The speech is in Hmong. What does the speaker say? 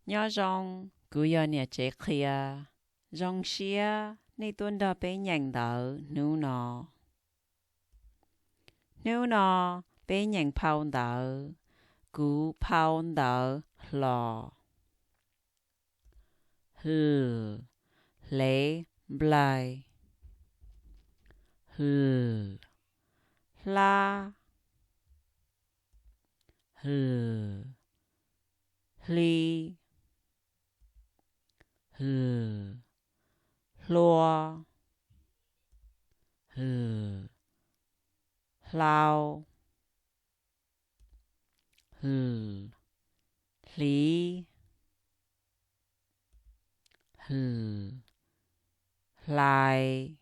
Nyob zoo, kuv yog niam tsev qhia. Zoo siab nej tuaj nrog peb nyeem ntawv hnub no. Hnub no peb nyeem phau ntawv Kuv phau ntawv hlo. Hwm, hlev nplaig. Hwm, hlab. Hwm, hli. Hwm, hlua. Hwm, hlau. Hwm, hliv. Hwm, hlais.